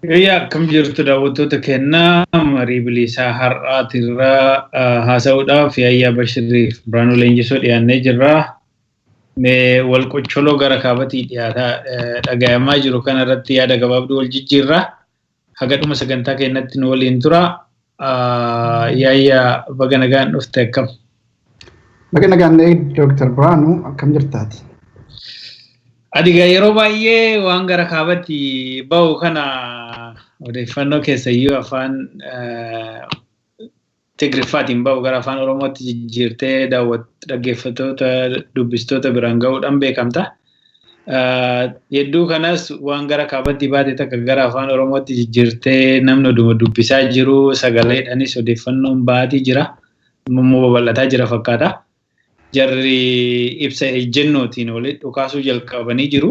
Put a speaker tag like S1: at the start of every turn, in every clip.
S1: Eeyyaa, akkam jirtu daawwattoota kennaa? Marii bilisaa har'aatirraa haasa'uudhaaf Yaayyaa Bashiriif Biraanuu Leenjisoo dhiyaannee jirra. Mee wal qocholoo gara kaabatii dhiyaataa dhagayamaa jiru kanarratti yaada gabaabduu wal jijjiirra. Haga dhuma sagantaa keenyatti nu waliin tura. Yaayyaa, baga nagaan dhufte, akkam?
S2: Baga nagaan Dooktar Biraanuu, akkam jirtaati?
S1: Ati egaa yeroo baay'ee waan gara kaabatti bahu kana odeeffannoo keessayyuu afaan Tigriffaatiin bahu gara afaan Oromootti jijjiirtee dhaggeeffattoota, dubbistoota biraan gahuudhaan beekamta. Hedduu kanas waan gara kaabatti baate takka gara afaan Oromootti jijjiirtee namni oduma dubbisaa jiru sagaleedhaanis odeeffannoon baatii jira. Immoo babal'ataa jira fakkaata. Jarri ibsa ejjennootiin walitti dhukaasuu jalqabanii jiru.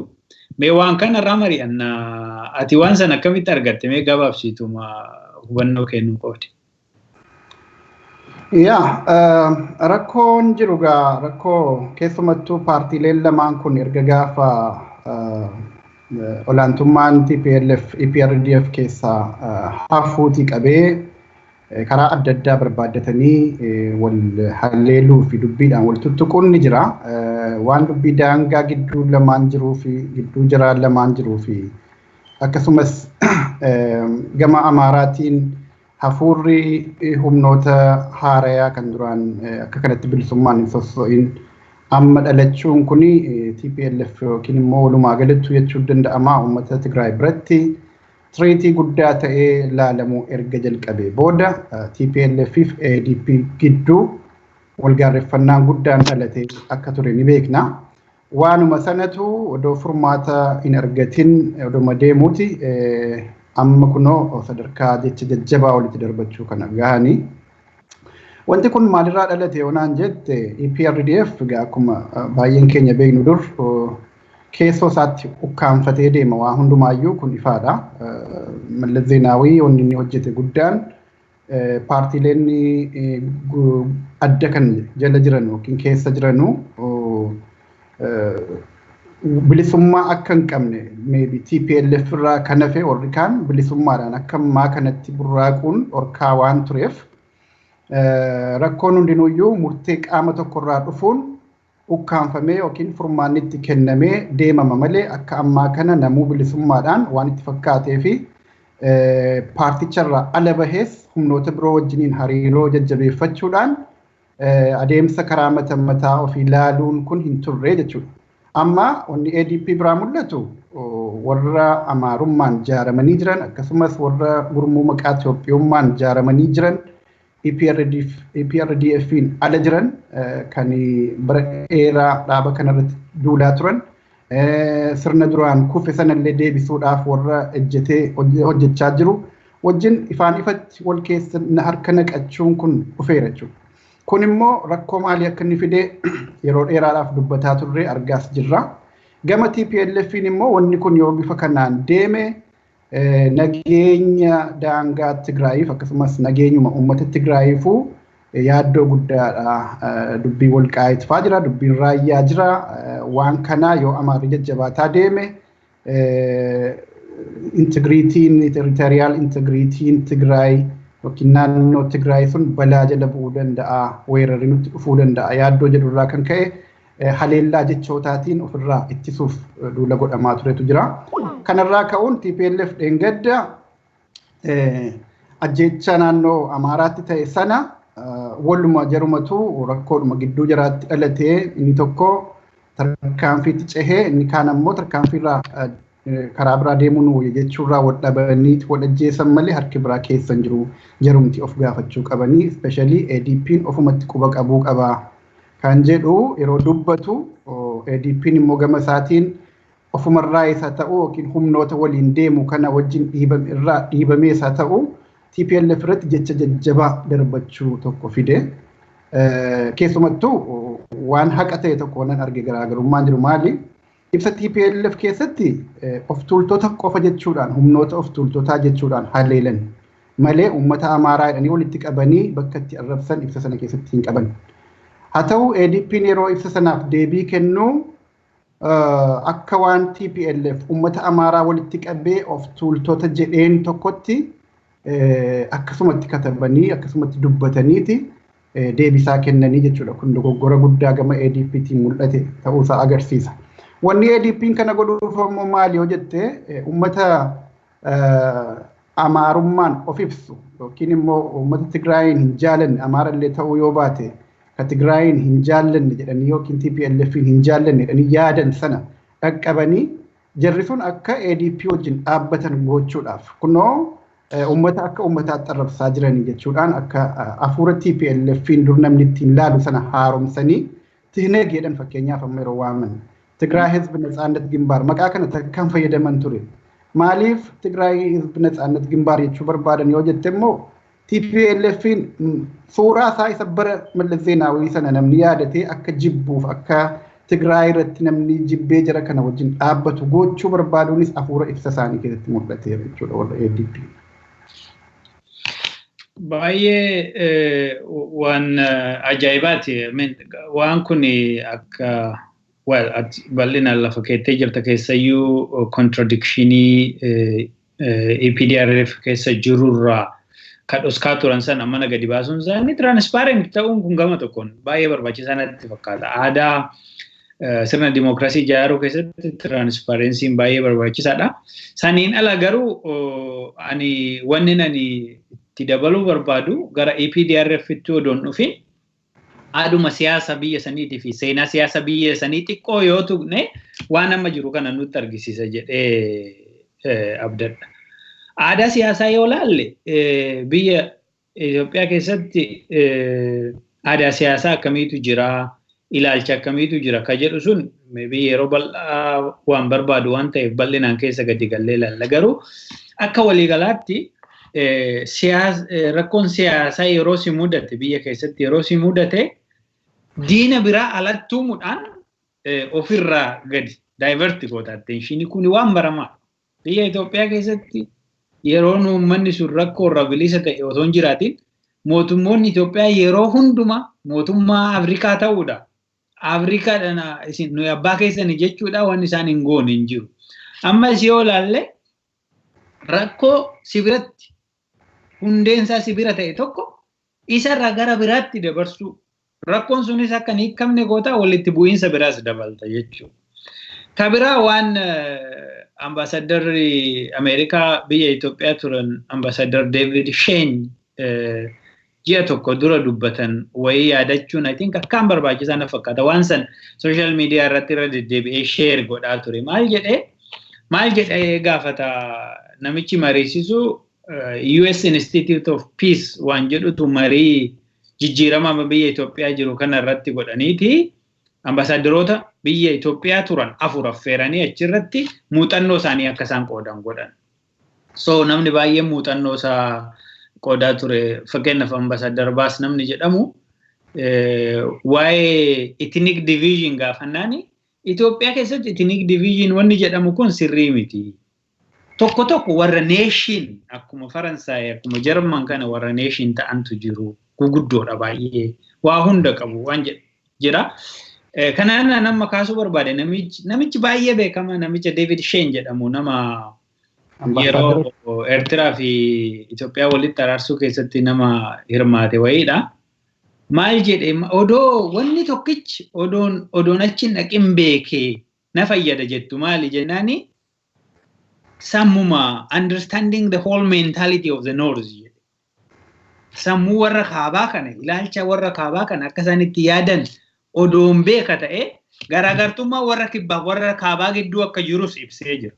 S1: Mee waan kanarraa mari'annaa, ati waan sana akkamitti argatte? Mee gabaabsiituma hubannoo kennuu qoodi.
S2: Yaa, rakkoon jiru gaa rakkoo keessumattuu paartiileen lamaan kun erga gaafa olaantummaan TPLF EPRDF keessaa hafuutii qabee karaa adda addaa barbaaddatanii wal halleeluu fi dubbiidhaan wal tuttuquun ni jira. Waan dubbii daangaa gidduu lamaan jiruu fi gidduu jiraa lamaan jiruu fi akkasumas gama Amaaraatiin hafuurri humnoota haarayaa kan duraan akka kanatti bilisummaan hin sosso'in amma dhalachuun kuni TPLF yookiin immoo walumaa galattuu jechuu danda'ama uummata Tigraay biratti threat guddaa ta'ee laalamuu erga jalqabee booda TPLF fi ADP gidduu walgaarreffannaan guddaan dhalate akka ture ni beekna. Waanuma sanatu odoo furmaata hin argatin oduma deemuuti amma kunoo sadarkaa jecha jajjabaa walitti darbachuu kana gahanii. Wanti kun maalirraa dhalate yoonaan jette, EPRDF egaa akkuma baay'een keenya beeknu dur keessoo isaatti ukkaanfatee deema, waa hundumaayyuu kun ifaadha. Mallas Zeenaawii wanni inni hojjete guddaan paartiileen adda kan jala jiran yookiin keessa jiranu bilisummaa akka hin qabne, maybe TPLF irraa kan hafe warri kaan bilisummaadhaan akka ammaa kanatti burraaquun dhorkaa waan tureef, rakkoon hundinuyyuu murtee qaama tokkorraa dhufuun ukkaanfamee yookiin furmaanni itti kennamee deemama malee akka ammaa kana namuu bilisummaadhaan waan itti fakkaatee fi paarticharraa ala bahees humnoota biroo wajjiniin hariiroo jajjabeeffachuudhaan adeemsa karaa mata mataa ofii laaluun kun hin turre jechuudha. Amma wanni ADP biraa mul'atu warra Amaarummaan jaaramanii jiran, akkasumas warra gurmuu maqaa Itoophiyummaan jaaramanii jiran, EPRDF'n ala jiran, kan bara dheeraa dhaaba kanarratti duulaa turan, sirna duraan kufe sanallee deebisuudhaaf warra ejjetee hojjechaa jiru wajjin ifaan ifatti wal keessa harka naqachuun kun dhufeera jechuudha. Kun immoo rakkoo maalii akka inni fide yeroo dheeraadhaaf dubbataa turre, argaas jirra. Gama TPLF'n immoo wanni kun yoo bifa kanaan deeme nageenya daangaa Tigraayiif akkasumas nageenyuma uummata Tigraayiifuu yaaddoo guddaadha. Dubbiin Walqaayit fa'aa jira, dubbiin Raayyaa jira. Waan kanaa yoo Amaarri jajjabaataa deeme integrityn, territorial integrityn Tigraay yookiin naannoo Tigraay sun balaa jala bu'uu danda'a, weerarri nutti dhufuu danda'a yaaddoo jedhurraa kan ka'e haleellaa jechootaatiin ofirraa ittisuuf duula godhamaa turetu jira. Kanarraa ka'uun TPLF dheengadda ajjeecha naannoo Amaaraatti ta'e sana waluma jarumatu rakkoodhuma gidduu jaraatti dhalatee inni tokko tarkaanfiitti cehee inni kaan ammoo tarkaanfiirraa karaa biraa deemuun wayya jechuurraa wal dhabanii wal ajjeesan malee harki biraa keessa hin jiru, jarumti of gaafachuu qabanii, especially ADP'n ofumatti quba qabuu qaba kan jedhu yeroo dubbatu, ADP'n immoo gama isaatiin ofumarraa isa ta'u yookiin humnoota waliin deemu kana wajjin irraa dhiibamee isa ta'u TPLF irratti jecha jajjabaa darbachuu tokko fide. Keessumattuu waan haqa ta'e tokko nan arge. Garaagarummaan jiru maali? Ibsa TPLF keessatti of tuultota qofa jechuudhaan, humnoota of tuultotaa jechuudhaan haleelan malee uummata Amaaraa jedhanii walitti qabanii bakka itti arrabsan ibsa sana keessatti hin qaban. Haa ta'u, ADP'n yeroo ibsa sanaaf deebii kennu Akka waan TPLF uummata Amaaraa walitti qabee of tuultota jedheen tokkotti akkasumatti katabanii akkasumatti dubbataniiti deebisaa kennanii jechuudha. Kun dogoggora guddaa gama ADPtiin mul'ate ta'uusaa agarsiisa. Wanni ADP'n kana godhuuf ammoo maali yoo jette, uummata Amaarummaan of ibsu yookiin immoo uummata Tigraayin hin jaalanne, Amaarallee ta'uu yoo baate, ka Tigraayin hin jaallanne jedhanii yookiin TPLFin hin jaallanne jedhanii yaadan sana dhaqqabanii jarri sun akka ADP wajjin dhaabbatan gochuudhaaf, kunoo uummata akka uummataatti arrabsaa jiranii jechuudhaan, akka hafuura TPLFin dur namni ittiin laalu sana haaromsanii Tihneg jedhan. Fakkeenyaaf, amma yeroo waaman Tigraay Hizb Netsaannet Gimbaar maqaa kana takkaan fayyadaman ture. Maaliif Tigraay Hizb Netsaannet Gimbaar jechuu barbaadan yoo jette immoo, TPLFin suuraa isaa isa bara Mallas Zeenaawii sana namni yaadatee akka jibbuuf, akka Tigraay irratti namni jibbee jara kana wajjin dhaabbatu gochuu barbaaduunis hafuura ibsa isaanii keessatti mul'ateera jechuudha warra ADP.
S1: Baay'ee waan ajaa'ibaati. Waan kun akka well bal'inaan lafa keettee jirta, keessayyuu contradictionii EPDRF keessa jirurraa kan dhoskaa turan sana mana gadi baasuun isaanii, transparent ta'uun kun gama tokkoon baay'ee barbaachisaa natti fakkaata. Aadaa sirna dimookiraasii ijaaruu keessatti transparencyn baay'ee barbaachisaadha. Saniin ala garuu ani wanni ani itti dabaluu barbaadu, gara EPDRF tti odoon dhufin, haaduma siyaasa biyya saniitii fi seenaa siyaasa biyya sanii xiqqoo yoo tuqne waan amma jiru kana nutti argisiisa jedhee abdadha. Aadaa siyaasaa yoo laalle, biyya Itoophiyaa keessatti aadaa siyaasaa akkamiitu jira, ilaalcha akkamiitu jira ka jedhu sun yeroo bal'aa waan barbaadu waan ta'eef bal'inaan keessa gadi gallee ilaalla. Garuu akka waliigalaatti rakkoon siyaasaa yeroo si mudate, biyya keessatti yeroo si mudate, diina biraa alatti uumuudhaan ofirraa gadi divert goota attentionii. Kun waan baramaa. Biyya Itoophiyaa keessatti yeroo uummanni sun rakkoo irraa bilisa ta'e otoo hin jiraatin, mootummoonni Itoophiyaa yeroo hundumaa mootummaa Afrikaa ta'uudha. Afrikaadhaan isin nuyi abbaa keessanii jechuudha waan isaan hin goone hin jiru. Ammas yoo ilaalle, rakkoo si biratti hundeensaa si bira ta'e tokko isarraa gara biraatti dabarsuu. Rakkoon sunis akka hin hiikamne goota, walitti bu'iinsa biraas dabalta jechuudha. Ka biraa waan ambaasaddarri Ameerikaa biyya Itoophiyaa turan, ambaasaddar David Shane, ji'a tokko dura dubbatan wayii yaadachuun I think akkaan barbaachisaa na fakkaata. Waan san social media irratti irra deddeebi'ee share godhaa ture. Maal jedhee, maal jedhee gaafata namichi mariisisu? US Institute of Peace waan jedhutu marii jijjiirama biyya Itoophiyaa jiru kana irratti godhaniiti ambaasaddaroota biyya Itoophiyaa turan afur affeeranii achirratti muuxannoo isaanii akka isaan qoodan godhan. So namni baay'een muuxannoo isaa qoodaa ture. Fakkeenyaaf, ambaasaddar Baas namni jedhamu waa'ee ethnic division gaafannaani, Itoophiyaa keessatti ethnic division wanni jedhamu kun sirrii miti. Tokko tokko warra nation akkuma Faransaay, akkuma Jarman kana warra nation ta'antu jiru, guguddoodha, baay'ee waa hunda qabu waan jira. Kanaan nama kaasuu barbaade, namichi baay'ee beekama, namicha David Shane jedhamu, nama yeroo Eertiraa fi Itoophiyaa walitti araarsuu keessatti nama hirmaate wayiidha. Maal jedhe? Odoo wanni tokkichi odoon achi hin dhaqin beekee na fayyada jettu maali jennaani, sammuma understanding the whole mentality of the North jedhe. Sammuu warra kaabaa kana, ilaalcha warra kaabaa kana, akka isaan itti yaadan odoon beeka ta'e, garaagartummaa warra kibbaa warra kaabaa gidduu akka jirus ibsee jira.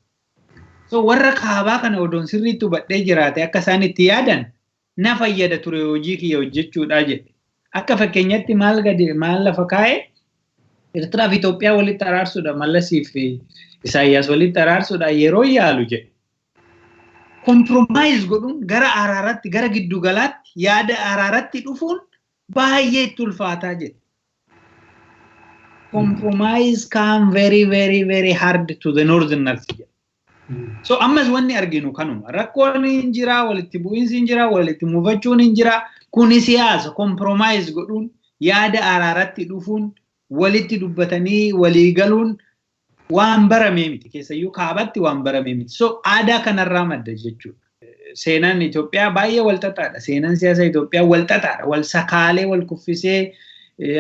S1: So warra kaabaa kana odoon sirriitti hubadhee jiraate, akka isaan itti yaadan na fayyada ture hojii kiyya hojjechuudhaa jedhe. Akka fakkeenyatti maal gadi maal lafa kaa'e? Eertiraa fi Itoophiyaa walitti araarsuudha, Mallasii fi Isaayyaas walitti araarsuudha yeroo yaalu jedhe. Compromise godhuun gara araaratti, gara giddugalaatti, yaada araaratti dhufuun baay'ee itti ulfaataa jedhe. Compromise come very, very, very hard to the northerners jedhe. So ammas wanni arginu kanuma. Rakkoon hin jira, walitti bu'iinsi hin jira, walitti mufachuun hin jira. Kuni siyaasa. Compromise godhuun, yaada araaratti dhufuun, walitti dubbatanii walii galuun Waan baramee miti. Keessayyuu kaabatti waan baramee miti. So aadaa kanarraa madda jechuudha. Seenaan Itoophiyaa baay'ee wal xaxaadha. Seenaan siyaasa Itoophiyaa wal xaxaadha. Wal sakaalee, wal kuffisee,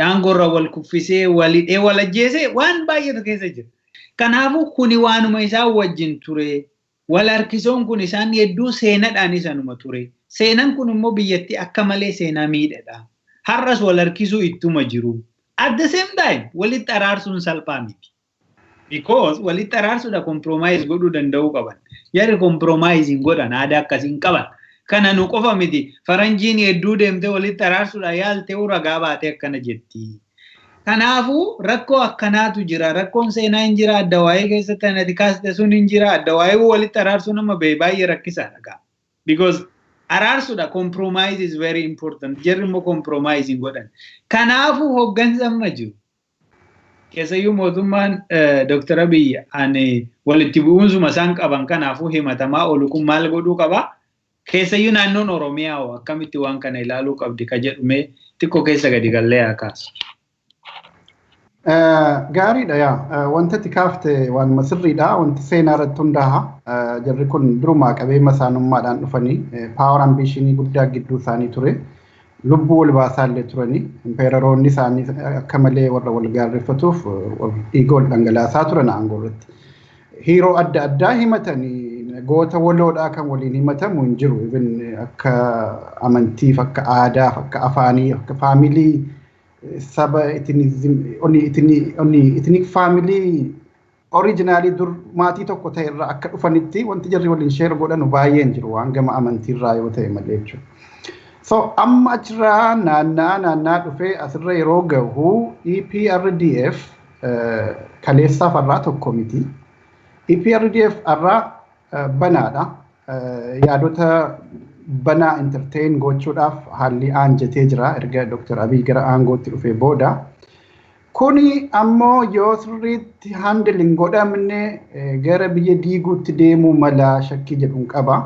S1: aangoorra wal kuffisee, wal hidhee, wal ajjeesee waan baay'eetu keessa jira. Kanaafuu kuni waanuma isaan wajjin ture. Wal harkisoon kun isaan hedduu seenaadhaan isanuma ture. Seenaan kun immoo biyyattii akka malee seenaa miidhadha. Har'as wal harkisuu ittuma jiru. At the same time walitti araarsuun salphaa miti. Because walitti araarsuudha compromise godhuu danda'uu qaban. Jarri compromise hin godhan, aadaa akkasii hin qaban. Kana nu qofa miti. Faranjiin hedduu deemtee walitti araarsuudha yaaltee ragaa baatee akkana jetti. Kanaafuu rakkoo akkanaatu jira. Rakkoon seenaa hin jira. Adda waa'ee keessatti anati kaaste sun hin jira. Adda waa'ee walitti araarsuu nama baay'ee rakkisaadha. Because araarsuudha compromise is very important. Jarri immoo compromise hin godhan. Kanaafuu hoggansa amma jiru. Keessayyuu mootummaan Dr. Abiy ani walitti bu'uunsuma isaan qaban kanaafuu himatamaa oolu kun maal godhuu qaba? Keessayyuu naannoon Oromiyaa hoo akkamitti waan kana ilaaluu qabdi ka jedhume xiqqoo keessa gadi gallee haa kaasu.
S2: Gaariidha yaa. Wanta ati kaafte waanuma sirriidha. Wanti seenaa irratti hundaa'a. Jarri kun durumaa qabee masaanummaadhaan dhufanii power ambitionii guddaa gidduu isaanii ture. Lubbuu wal baasaa illee turanii. Empeeraroonni isaanii akka malee warra wal gaarreeffatuuf dhiiga wal dhangalaasaa turan aangoo irratti. Hero adda addaa himatanii goota waloodhaa kan waliin himatamu hin jiru. Even akka amantiif, akka aadaaf, akka afaanii, akka family saba ethnic family originally dur maatii tokko ta'e irraa akka dhufanitti wanti jarri waliin share godhanu baay'een jiru waan gama amantiirraa yoo ta'e malee jechuudha. So amma achirraa naannaa naannaa dhufee asirra yeroo gahu EPRDF kaleessaaf har'aa tokko miti. EPRDF har'aa banaadha. Yaadota banaa entertain gochuudhaaf haalli aanjatee jira erga Dr. Abiy gara aangootti dhufee booda. Kuni ammoo yoo sirriitti handle hin godhamne gara biyya diiguutti deemuu mala shakkii jedhuun qaba.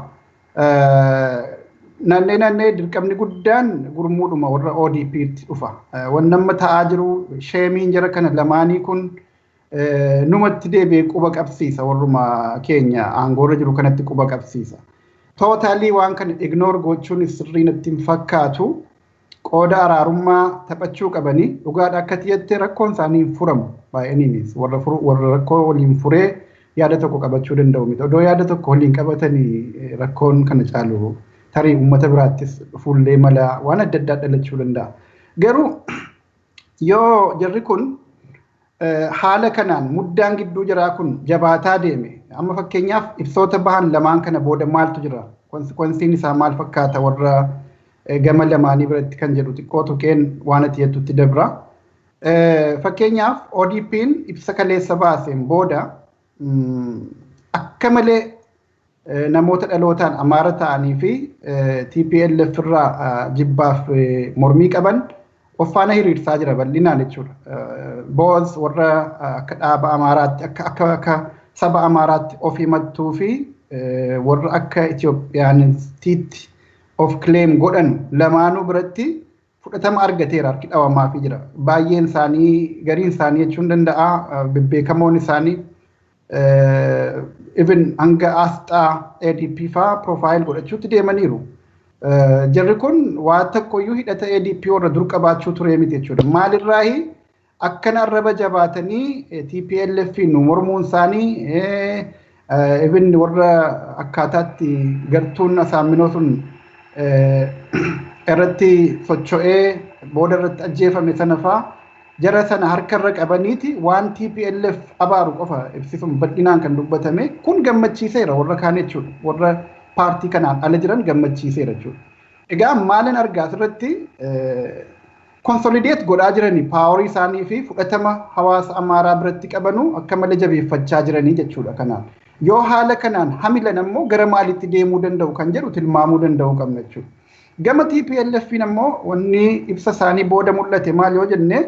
S2: Naannee naannee dirqamni guddaan gurmuudhuma warra ODP'tti dhufa. Wanni amma ta'aa jiru sheemiin jara kana lamaanii kun numatti deebi'ee quba qabsiisa, warruma keenya aangoorra jiru kanatti quba qabsiisa. Totally waan kana ignore gochuun sirrii natti hin fakkaatu. Qooda araarummaa taphachuu qabanii dhugaadha akka tiyyatti rakkoon isaanii hin furamu baay'iniinis warra rakkoo waliin furee yaada tokko qabachuu danda'u miti. Odoo yaada tokko waliin qabatanii rakkoon kana caalu tarii uummata biraattis dhufuullee mala waan adda addaa dhalachuu danda'a. Garuu yoo jarri kun haala kanaan muddaan gidduu jiraa kun jabaataa deeme, amma fakkeenyaaf ibsoota bahan lamaan kana booda maaltu jira? Consequenceiin isaa maal fakkaata warra gama lamaanii biratti kan jedhu xiqqoo tuqeen waan ati jettutti dabra. Fakkeenyaaf ODP'n ibsa kaleessa baaseen booda akka malee namoota dhalootaan Amaara ta'anii fi TPLF irraa jibbaaf mormii qaban of faana hiriirsaa jira bal'inaan jechuudha. Both warra akka dhaaba Amaaraatti akka saba Amaaraatti of himattuu fi warra akka Itoophiyaanistiitti of claim godhan lamaanuu biratti fudhatama argateera, harki dhawamaafii jira. Baay'een isaanii, gariin isaanii jechuun danda'a, bebbeekamoon isaanii even hanga asxaa ADP faa profile godhachuutti deemaniiru. Jarri kun waa tokkoyyuu hidhata ADP warra dur qabaachuu ture miti jechuudha. Maalirraahi akkana arraba jabaatanii TPLF nu mormuun isaanii, even warra akkaataatti gartuun asaaminoo sun irratti socho'ee booda irratti ajjeefame sana faa jara sana harkarra qabaniiti waan TPLF abaaru qofa ibsisuun bal'inaan kan dubbatame kun gammachiiseera warra kaan jechuudha. Warra paartii kanaan ala jiran gammachiiseera jechuudha. Egaa maalin argaa asirratti? Consolidate godhaa jiranii powerii isaanii fi fudhatama hawaasa Amaaraa biratti qabanu akka malee jabeeffachaa jiranii jechuudha kanaan. Yoo haala kanaan hamilan ammoo gara maalitti deemuu danda'u kan jedhu tilmaamuu danda'u qabna jechuudha. Gama TPLF ammoo wanni ibsa isaanii booda mul'ate maal yoo jenne,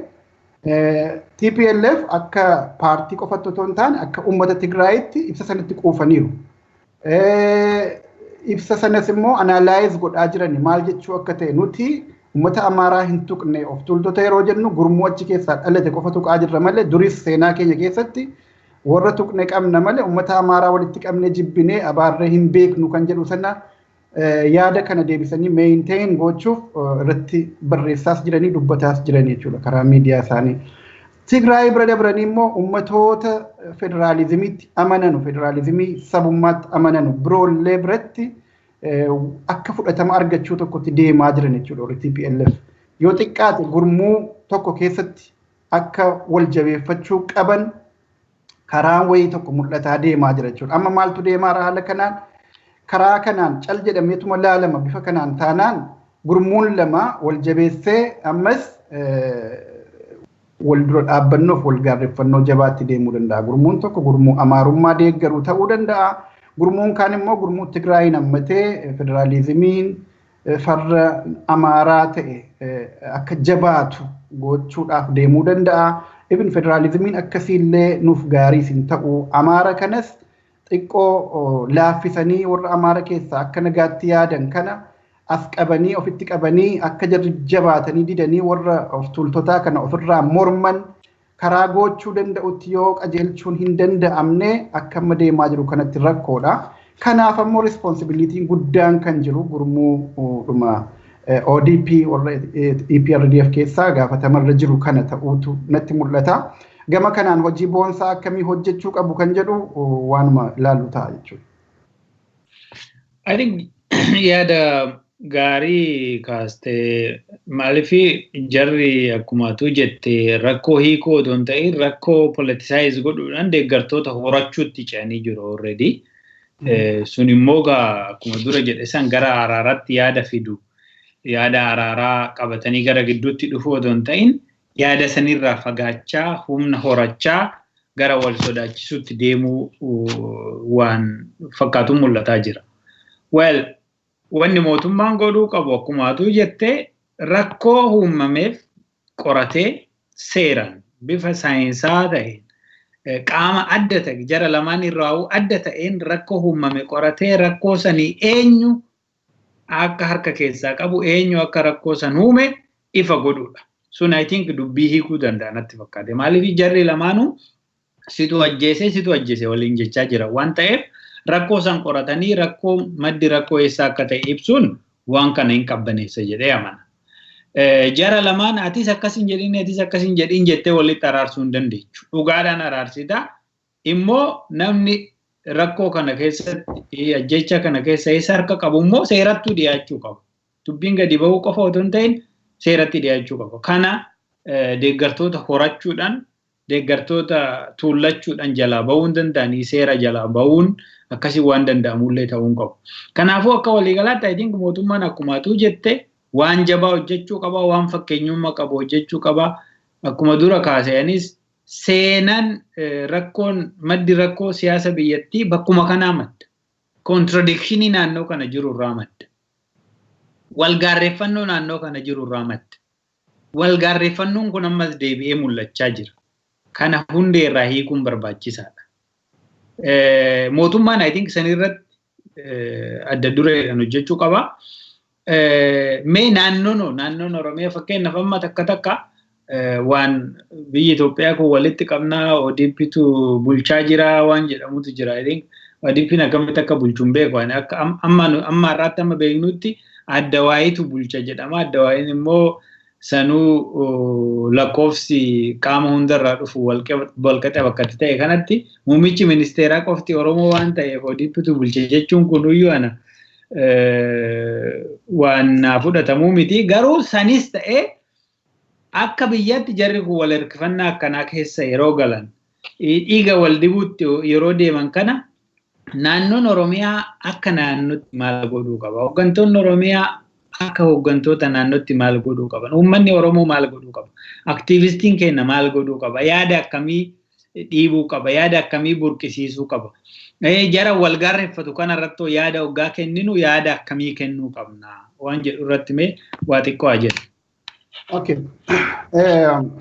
S2: TPLF akka paartii qofatti otoo hin taane akka uummata Tigraayitti ibsa sanatti quufaniiru. Ibsa sanas immoo analyze godhaa jirani maal jechuu akka ta'e. Nuti uummata Amaaraa hin tuqne, of tuultota yeroo jennu gurmuu achi keessaa dhalate qofa tuqaa jirra malee duris seenaa keenya keessatti Warra tuqne qabna malee uummata Amaaraa walitti qabne jibbinee abaarree hin beeknu kan jedhu sana yaada kana deebisanii maintain gochuuf irratti barreessaas jiranii dubbataas jiranii jechuudha karaa miidiyaa isaanii. Tigraay bira dabranii immoo uummatoota federaalizimiitti amananu, federaalizimii sabummaatti amananu biroollee biratti akka fudhatama argachuu tokkotti deemaa jiran jechuudha warri TPLF. Yoo xiqqaate gurmuu tokko keessatti akka wal jabeeffachuu qaban karaan wayii tokko mul'ataa deemaa jira jechuudha. Amma maaltu deemaa haala kanaan? Karaa kanaan cal jedhameetuma laalama bifa kanaan taanaan gurmuun lama wal jabeessee ammas wal dura dhaabbannoof wal gaarreeffannoo jabaatti deemuu danda'a. Gurmuun tokko gurmuu Amaarummaa deeggaruu ta'uu danda'a. Gurmuun kaan immoo gurmuu Tigraayin hammatee federaalizimiin farra Amaaraa ta'e akka jabaatu gochuudhaaf deemuu danda'a. Ibn federaalizimiin akkasiillee nuuf gaariis hin ta'u. Amaara kanas xiqqoo laaffisanii warra Amaara keessaa akka nagaatti yaadan kana as qabanii ofitti qabanii akka jarri jabaatanii didanii warra of tuultotaa kana ofirraa morman karaa gochuu danda'utti yoo qajeelchuun hin danda'amne akka amma deemaa jiru kanatti rakkoodha. Kanaaf ammoo responsibilitiin guddaan kan jiru gurmuudhuma ODP warra EPRDF keessaa gaafatamarra jiru kana ta'uutu natti mul'ata. Gama kanaan hojii boonsaa akkamii hojjechuu qabu kan jedhu waanuma ilaallu ta'a jechuudha.
S1: I think yaada gaarii kaastee, maaliif jarri akkuma tu jette rakkoo hiikoo otoo hin ta'in rakkoo politicize godhuudhaan deeggartoota horachuutti ce'anii jiru already. Sun immoo gaa akkuma dura jedhe san gara araaraatti yaada fidu, yaada araaraa qabatanii gara gidduutti dhufuu otoo hin ta'in yaada sanirraa fagaachaa humna horachaa gara wal sodaachisuutti deemuu waan fakkaatu mul'ataa jira. Well, wanni mootummaan godhuu qabu akkuma atuu jette rakkoo uumameef qoratee seeraan bifa saayinsaa ta'een qaama adda ta'e jara lamaan irraa adda ta'een rakkoo uumame qoratee rakkoo sanii eenyu akka harka keessaa qabu, eenyu akka rakkoo san uume ifa godhuudha. Sun I think dubbii hiikuu danda'a natti fakkaate. Maaliif jarri lamaanuu situ ajjeese situ ajjeese waliin jechaa jira waan ta'eef rakkoo san qoratanii rakkoo maddi rakkoo eessaa akka ta'e ibsuun waan kana hin qabbaneessa jedhee amana. Jara lamaan atis akkas hin jedhin atis akkas hin jedhin jettee walitti araarsuu hin dandeechu. Dhugaadhaan araarsita. Immoo namni rakkoo kana keessatti ajjecha kana keessa eessa harka qabu immoo seerattuu dhiyaachuu qabu. Dubbiin gadi bahuu qofa otoo hin ta'in seeratti dhiyaachuu qabu. Kana deeggartoota horachuudhaan deeggartoota tuullachuudhaan jalaa bahuu hin danda'anii seera jalaa bahuun akkasii waan danda'amullee ta'uu hin qabu. Kanaafuu akka waliigalaatti I think mootummaan akkuma atuu jette waan jabaa hojjechuu qaba, waan fakkeenyummaa qabu hojjechuu qaba. Akkuma dura kaaseenis seenaan rakkoon maddi rakkoo siyaasa biyyattii bakkuma kanaa madda. Contradictionii naannoo kana jiru irraa madda. Walgaarreeffannoo naannoo kana jiru irraa madda. Walgaarreeffannoon kun ammas deebi'ee mul'achaa jira. Kana hundee irraa hiikuun barbaachisaadha. Mootummaan I think sanirratti adda dureedhaan hojjechuu qaba. Mee naannoon Oromiyaa fakkeenyaaf amma takka takka waan biyyi Itoophiyaa kun walitti qabnaa ODPtu bulchaa jira waan jedhamutu jira. I think ODPn akkamitti akka bulchuun beeku. Akka amma har'aatti amma beeknutti adda waayitu bulcha jedhama. Adda waayiin immoo sanuu lakkoofsi qaama hundarraa dhufu walqixa bakka itti ta'e kanatti muummichi ministeeraa qofti Oromoo waan ta'eef ODPtu bulcha jechuun kunuyyuu ana waan naa fudhatamuu miti. Garuu sanis ta'ee akka biyyatti jarri kun wal hirkifannaa akkanaa keessa yeroo galan dhiiga wal dibuutti yeroo deeman kana naannoon Oromiyaa akka naannootti maal godhuu qaba? Hooggantoonni Oromiyaa akka hooggantoota naannootti maal godhuu qaban? Uummanni Oromoo maal godhuu qaba? Aktiivistiin keenya maal godhuu qaba? Yaada akkamii dhiibuu qaba? Yaada akkamii burqisiisuu qaba? Jara wal gaarreeffatu kanarratti yaada hoggaa kenninu yaada akkamii kennuu qabna? Waan jedhu irratti mee waa xiqqoo haa jennu.
S2: Okay.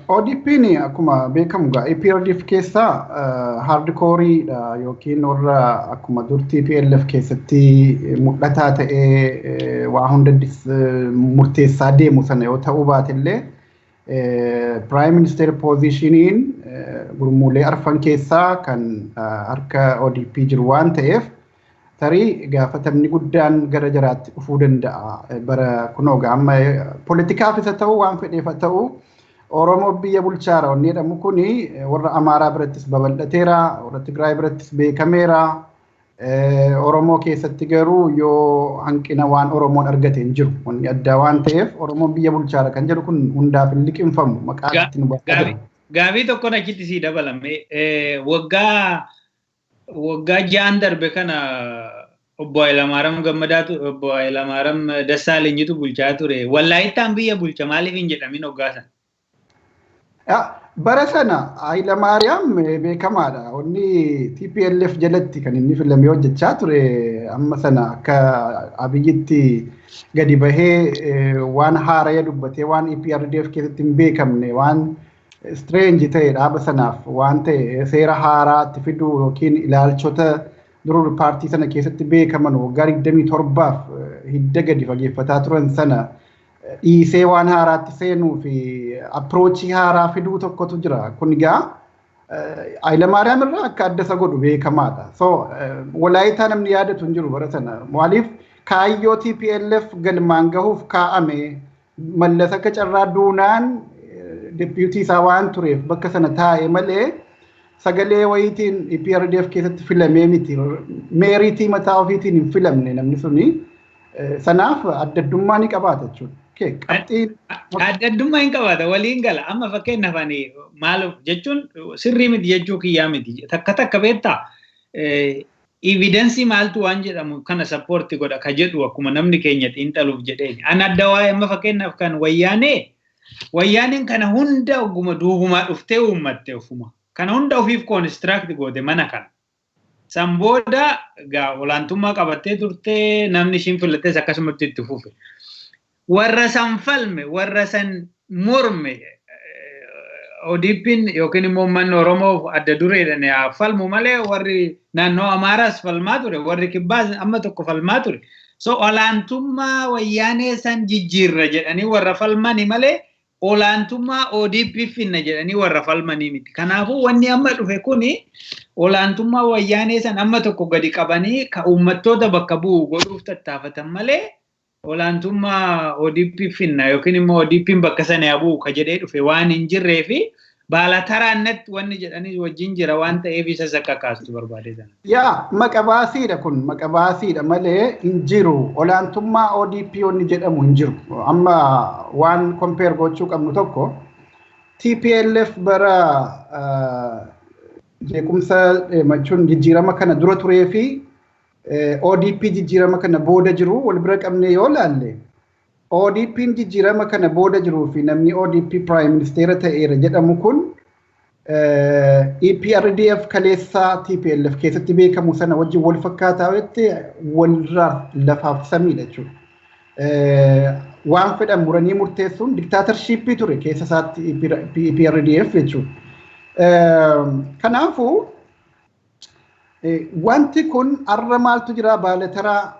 S2: ODP'n akkuma beekamu egaa EPRDF keessaa hardcoreedha yookiin warra akkuma dur TPLF keessatti mul'ataa ta'ee waa hunda murteessaa deemu sana yoo ta'uu baatellee Prime Minister positioniin gurmuulee arfan keessaa kan harka ODP jiru waan ta'eef tarii gaafatamni guddaan gara jaraatti dhufuu danda'a. Bara kunoo amma poolitikaaf isa ta'u waan fedheef haa ta'u Oromoo biyya bulchaara wanni jedhamu kuni warra Amaaraa birattis babal'ateera, warra Tigraay birattis beekameera. Oromoo keessatti garuu yoo hanqina waan Oromoon argate hin jiru. Wanni addaa waan ta'eef Oromoon biyya bulchaara kan jedhu kun hundaaf hin liqimfamu maqaa itti nu
S1: baasaa. Gaafii tokkoon achitti sii dabalame waggaa 6 darbe kana obbo Hayilamaariyaam Gammadaatu obbo Hayilamaariyaam Dassaalenyitu bulchaa ture. Wallaayittaan biyya bulcha maaliif hin jedhamin waggaa sana?
S2: Bara sana Hayilamaariyaam beekamaadha. Wanni TPLF jalatti kan inni filamee hojjechaa ture amma sana akka Abiyyitti gadi bahee waan haaraya dubbatee waan EPRDF keessatti hin beekamne waan strange ta'e dhaaba sanaaf waan ta'e seera haaraa itti fiduu yookiin ilaalchota duruu paartii sana keessatti beekaman waggaa 27 hidda gadi fageeffataa turan sana dhiisee waan haaraatti seenuu fi approachii haaraa fiduu tokkotu jira. Kun egaa Hayilamaariyaam irraa akka adda isa godhu beekamaadha. So Walaayitaa namni yaadatu hin jiru bara sana. Maaliif kaayyoo TPLF galmaan gahuuf kaa'ame Mallas akka carraa duunaan deputy isaa waan tureef bakka sana taa'e malee sagalee wayiitiin EPRDF keessatti filamee miti. Meeriitii mataa ofiitiin hin filamne namni suni. Sanaaf adda addummaa ni qabaata jechuudha.
S1: Adda addummaa hin qabaata waliin gala. Amma fakkeenyaaf ani maal jechuun sirrii miti jechuu kiyyaa miti. Takka takka beektaa evidensii maaltu waan jedhamu kana sappoorti godha ka jedhu akkuma namni keenya xiinxaluuf jedheen. Ani adda waa'ee amma fakkeenyaaf kan wayyaaneen kana hunda oguma duubumaa dhuftee uummatte ofuma. Kana hunda ofiif koonistiraakti goote mana kana. San booda gaa olaantummaa qabattee turte namni ishiin filattes akkasumatti itti fufe. Warra san falme, warra san morme ODP'n yookiin immoo uummanni Oromoo adda dureedhaan haa falmu malee warri naannoo Amaaraas falmaa ture, warri Kibbaas amma tokko falmaa ture. So olaantummaa wayyaanee san jijjiirra jedhanii warra falmani malee olaantummaa ODP finna jedhanii warra falmanii miti. Kanaafuu wanni amma dhufe kuni olaantummaa wayyaanee san amma tokko gadi qabanii ka uummattoota bakka bu'u godhuuf tattaafatan malee olaantummaa ODP finna yookiin immoo ODP'n bakka sana haa bu'u ka jedhee dhufe waan hin jirree fi baala taraannatti wanni jedhanii wajjin jira waan ta'eef isa akka kaastu barbaade sana.
S2: Yaa maqabaasiidha kun maqabaasiidha malee hin jiru. Olaantummaa ODP wanni jedhamu hin jiru. Amma waan compare gochuu qabnu tokko TPLF bara jeequmsa jechuun jijjiirama kana dura turee fi ODP jijjiirama kana booda jiru wal bira qabnee yoo laalle ODP'n jijjiirama kana booda jiruu fi namni ODP Prime Minister ta'eera jedhamu kun EPRDF kaleessaa TPLF keessatti beekamu sana wajjin wal fakkaataa walitti walirraa lafaaf samiidha jechuudha. Waan fedhan muranii murteessuun diktaatarshipii ture keessa isaatti EPRDF jechuudha. Kanaafuu wanti kun arra maaltu jira baalataraa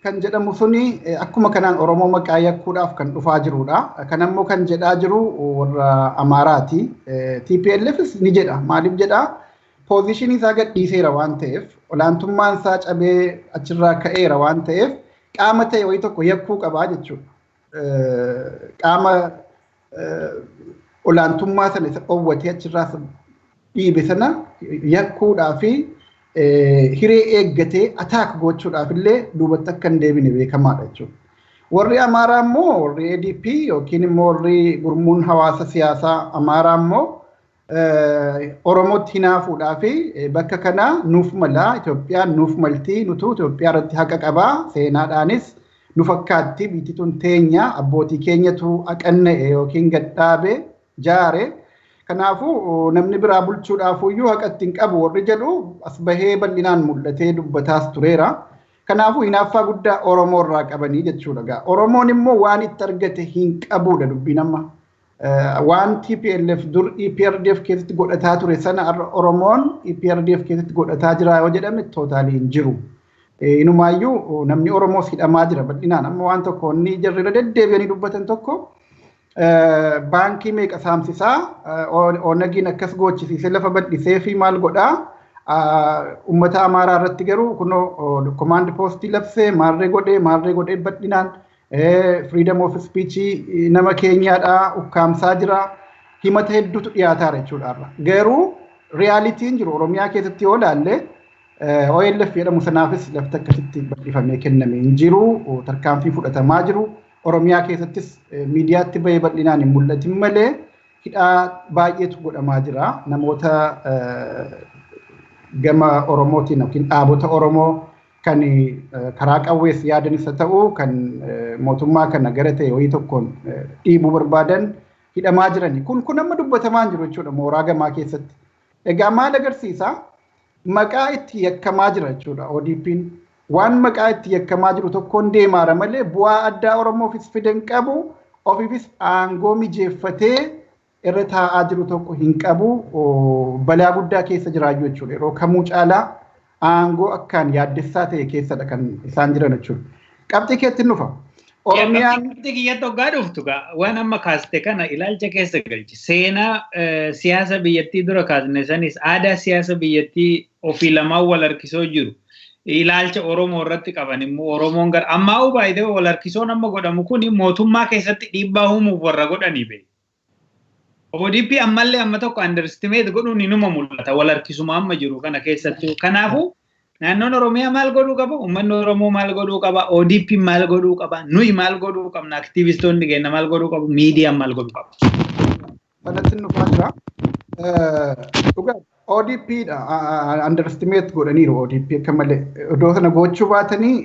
S2: kan jedhamu suni akkuma kanaan Oromoo maqaa yakkuudhaaf kan dhufaa jirudha. Kan ammoo kan jedhaa jiru warra Amaaraati. TPLFs ni jedha. Maaliif jedha? Poozishinii isaa gadhiiseera waan ta'eef, olaantummaan isaa cabee achirraa ka'eera waan ta'eef, qaama ta'e wayii tokko yakkuu qabaa jechuudha. Qaama olaantummaa sana isa dhoowwatee achirraa dhiibe sana yakkuudhaa fi hiree eeggatee ataak gochuudhaaf illee duubatti akka hin deebine beekamaadha jechuudha. Warri Amaaraa immoo warri ADP yookiin immoo warri gurmuun hawaasa siyaasaa Amaaraa immoo Oromootti hinaafuudhaa fi bakka kana nuuf mala Itoophiyaan nuuf maltii nutu Itoophiyaa irratti haqa qabaa seenaadhaanis nu fakkaatti biyyi tun teenya abbootii keenyatu aqanna'e yookiin gadhaabe jaare. Kanaafuu namni biraa bulchuudhaaf iyyuu haqa ittiin qabu warri jedhu as bahee bal'inaan mul'atee dubbataas tureera. Kanaafuu hinaaffaa guddaa Oromoo irraa qabanii jechuudha. Oromoon immoo waan itti argate hin qabudha dubbiin amma. Waan TPLF dur EPRDF keessatti godhataa ture sana har'a Oromoon EPRDF keessatti godhataa jira yoo jedhame tootaalii hin jiru. Inumaayyuu namni Oromoos hidhamaa jira bal'inaan. Amma waan tokko inni jarri irra deddeebi'anii dubbatan tokko Baankii meeqa saamsisaa, Onagiin akkas gochisiisee lafa bal'isee fi maal godhaa. Uummata Amaaraa irratti garuu kunoo command postii labsee maarree godhee bal'inaan freedom of speech nama keenyaadhaa ukkaamsaa jira. Himata hedduutu dhiyaataara jechuudha. Garuu realityn jiru Oromiyaa keessatti yoo ilaalle OLF jedhamu sanaafis lafti akkasitti bal'ifamee kenname hin jiru, tarkaanfii fudhatamaa jiru. Oromiyaa keessattis miidiyaatti bahee bal'inaan hin mul'atin malee hidhaa baay'eetu godhamaa jira. Namoota gama Oromootiin yookiin dhaabota Oromoo kan karaa qawwees yaadanis haa ta'u kan mootummaa kana gara ta'e wayii tokkoon dhiibuu barbaadan hidhamaa jirani. Kun amma dubbatamaa jiru jechuudha mooraa gamaa keessatti. Egaa maal agarsiisa? Maqaa itti yakkamaa jira jechuudha ODP'n. Waan maqaa itti yakkamaa jiru tokkoon deemaara malee bu'aa addaa Oromoofis fide hin qabu, ofiifis aangoo mijeeffatee irra taa'aa jiru tokko hin qabu, balaa guddaa keessa jiraayyuu jechuudha. Yeroo kamuu caalaa aangoo akkaan yaaddessaa ta'e keessadha kan isaan jiran jechuudha. Qabxii keetti nufa.
S1: Oromiyaan qabxii kiyyatti hoggaa dhuftu waan amma kaaste kana ilaalcha keessa galchi. Seenaa siyaasa biyyattii dura kaasne sanis aadaa siyaasa biyyattii ofii lamaan wal harkisoo jiru. Ilaalcha Oromoo irratti qaban immoo Oromoon gara ammaa baay'ee wal harkisoon amma godhamu kun mootummaa keessatti dhiibbaa uumuuf warra godhanii beeku. ODP ammallee amma tokko underestimate godhuun inuma mul'ata wal harkisuma amma jiru kana keessattuu. Kanaafuu naannoon Oromiyaa maal godhuu qaba? Uummanni Oromoo maal godhuu qaba? ODP maal godhuu qaba? Nuyi maal godhuu qabna? Aktiivistoonni keenya maal godhuu qabu? Miidiyaan maal godhuu qaba?
S2: Kanatti nufaa jira. Dhugaa ODP dha underestimate godhaniiru ODP akka malee. Iddoo sana gochuu baatanii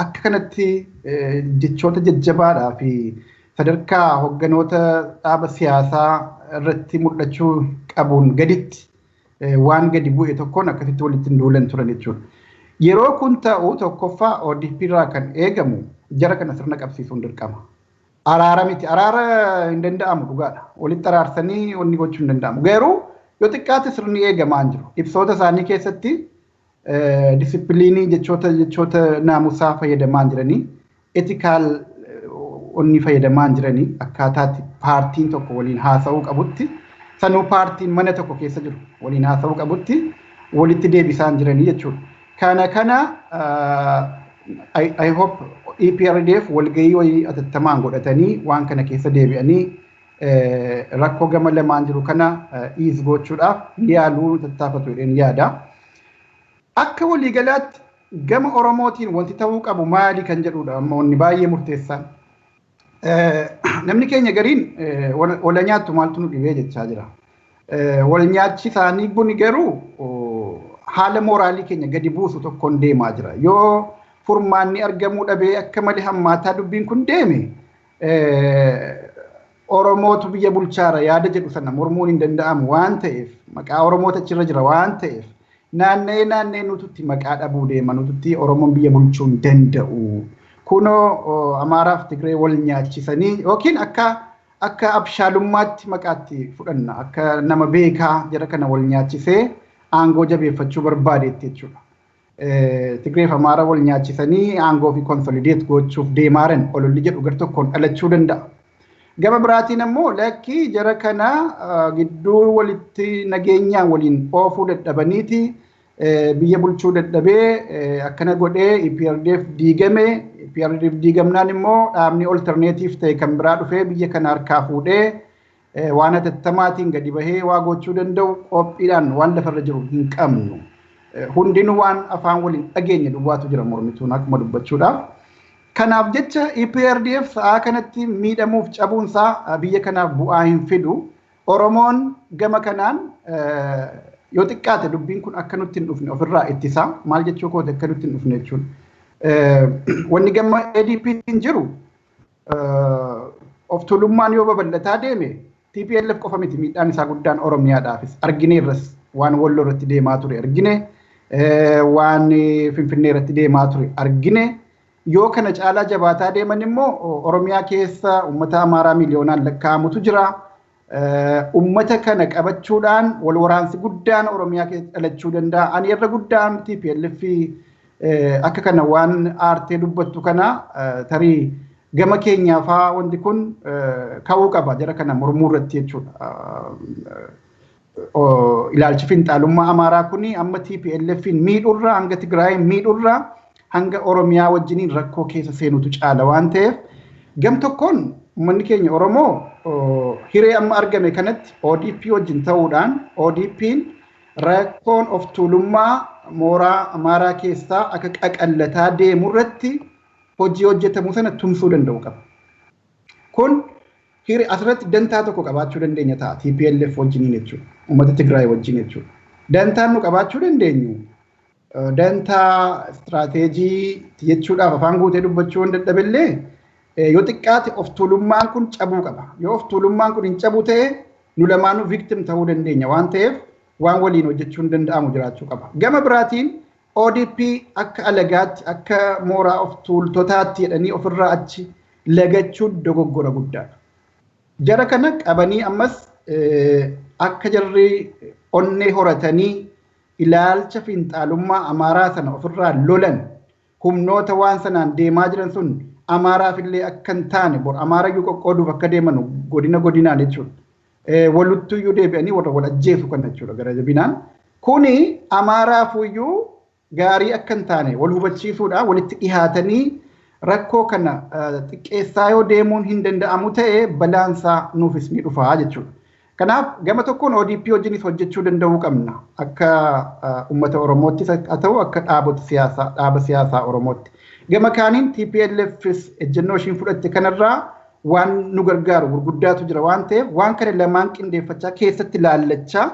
S2: akka kanatti jechoota jajjabaadhaa fi sadarkaa hogganoota dhaaba siyaasaa irratti mul'achuu qabuun gaditti waan gadi bu'e tokkoon akkasitti walitti hin duulan turan jechuudha. Yeroo kun ta'u tokkoffaa ODP irraa kan eegamu jara kana sirna qabsiisuun dirqama. Araara miti. Araara hin danda'amu dhugaadha. Walitti araarsanii wanni gochuu hin danda'amu. Garuu yoo xiqqaate sirni eegamaa hin jiru. Ibsoota isaanii keessatti disipiliinii jechoota naamusaa fayyadamaa hin jiranii, ethical onni fayyadamaa hin jiranii, akkaataatti paartiin tokko waliin haasa'uu qabutti, sanuu paartiin mana tokko keessa jiru waliin haasa'uu qabutti walitti deebisaa hin jiranii jechuudha. Kana I hope EPRDF walgahii wayii atattamaan godhatanii waan kana keessa deebi'anii rakkoo gama lamaan jiru kana ease gochuudhaaf yaaluu tattaafatu jedheen yaada. Akka waliigalaatti gama Oromootiin wanti ta'uu qabu maali kan jedhudha amma wanni baay'ee murteessaan. Namni keenya gariin wal nyaattu maaltu nu dhibee jechaa jira. Wal nyaachi isaanii kun garuu haala mooraalii keenya gadi buusu tokkoon deemaa jira. Yoo furmaanni argamuu dhabee akka malee hammaataa dubbiin kun deeme Oromootu biyya bulchaara yaada jedhu sana mormuun hin danda'amu waan ta'eef maqaa Oromoota achirra jira waan ta'eef naanna'ee nututti maqaa dhabuu deema, nututti Oromoon biyya bulchuu hin danda'u. Kunoo Amaaraaf Tigree wal nyaachisanii yookiin akka abshaalummaatti maqaatti fudhanna, akka nama beekaa jara kana wal nyaachisee aangoo jabeeffachuu barbaadeetti jechuudha. Tigreef Amaara wal nyaachisanii aangoo fi consolidate gochuuf deemaaran ololli jedhu gar tokkoon dhalachuu danda'a. Gama biraatiin ammoo lakkii jara kana gidduu walitti nageenyaan waliin oofuu dadhabaniiti biyya bulchuu dadhabee akkana godhee EPRDF diigame. EPRDF diigamnaan immoo dhaabni alternative ta'e kan biraa dhufee biyya kana harkaa fuudhee waan hatattamaatiin gadi bahee waa gochuu danda'u qophiidhaan waan lafarra jiru hin qabnu. Hundinuu waan afaan waliin dhageenye duwwaatu jira mormituun akkuma dubbachuudhaaf. Kanaaf jecha EPRDF sa'aa kanatti miidhamuuf cabuunsaa biyya kanaaf bu'aa hin fidu. Oromoon gama kanaan yoo xiqqaate dubbiin kun akka nutti hin dhufne ofirraa ittisa. Maal jechuu kooti akka nutti hin dhufne jechuun. Wanni gama ADP'n jiru of tuulummaan yoo babal'ataa deeme TPLF qofa miti miidhaan isaa guddaan Oromiyaadhaafis argineerras waan Walloo irratti deemaa ture argine, waan Finfinnee irratti deemaa ture argine. Yoo kana caalaa jabaataa deeman immoo Oromiyaa keessa uummata Amaaraa miliyoonaan lakkaa'amutu jira. Uummata kana qabachuudhaan wal waraansi guddaan Oromiyaa keessa dhalachuu danda'a. Ani irra guddaan TPLF akka kana waan aartee dubbattu kana tarii Gama keenyaafaa wanti kun ka'uu qaba jara kana mormuu irratti jechuudha. Ilaalchi finxaalummaa Amaaraa kuni amma TPLFin miidhurraa hanga Tigraayin miidhurraa hanga Oromiyaa wajjiniin rakkoo keessa seenutu caala waan ta'eef, gam tokkoon uummanni keenya Oromoo hiree amma argame kanatti ODP wajjin ta'uudhaan ODP'n rakkoon of tuulummaa mooraa Amaaraa keessaa akka qaqallataa deemu irratti hojii hojjetamu sana tumsuu danda'u qaba. Kun hiree asirratti dantaa tokko qabaachuu dandeenya ta'a TPLF wajjiniin jechuudha. Uummata Tigraay wajjin jechuudha. Dantaan nu qabaachuu dandeenyu dantaa istiraateejii jechuudhaaf afaan guutee dubbachuu hin dadhabillee, yoo xiqqaate of tuulummaan kun cabuu qaba. Yoo of tuulummaan kun hin cabu ta'e, nu lamaanuu victim ta'uu dandeenya waan ta'eef, waan waliin hojjechuu hin danda'amu jiraachuu qaba. Gama biraatiin ODP akka alagaatti, akka mooraa of tuultotaatti jedhanii ofirraa achi lagachuun dogoggora guddaadha. Jara kana qabanii ammas akka jarri onnee horatanii ilaalcha finxaalummaa Amaaraa sana ofirraa lolan, humnoota waan sanaan deemaa jiran sun Amaaraaf illee akka hin taane, bor Amaarayyuu qoqqooduuf akka deeman godina godinaan jechuudha. Waluttuyyuu deebi'anii warra wal ajjeesu kan jechuudha gara jabinaan. Kuni Amaaraafuyyuu gaarii akka hin taane wal hubachiisuudhaan walitti dhihaatanii rakkoo kana xiqqeessaa yoo deemuun hin danda'amu ta'e, balaansaa nuufis ni dhufaa jechuudha. Kanaaf gama tokkoon ODP wajjinis hojjechuu danda'uu qabna. Akka uummata Oromoottis haa ta'u, akka dhaabota siyaasaa, dhaaba siyaasaa Oromootti. Gama kaaniin TPLFs ejjennoo ishiin fudhatte kanarraa waan nu gargaaru gurguddaatu jira waan ta'eef, waan kana lamaan qindeeffachaa keessatti laallachaa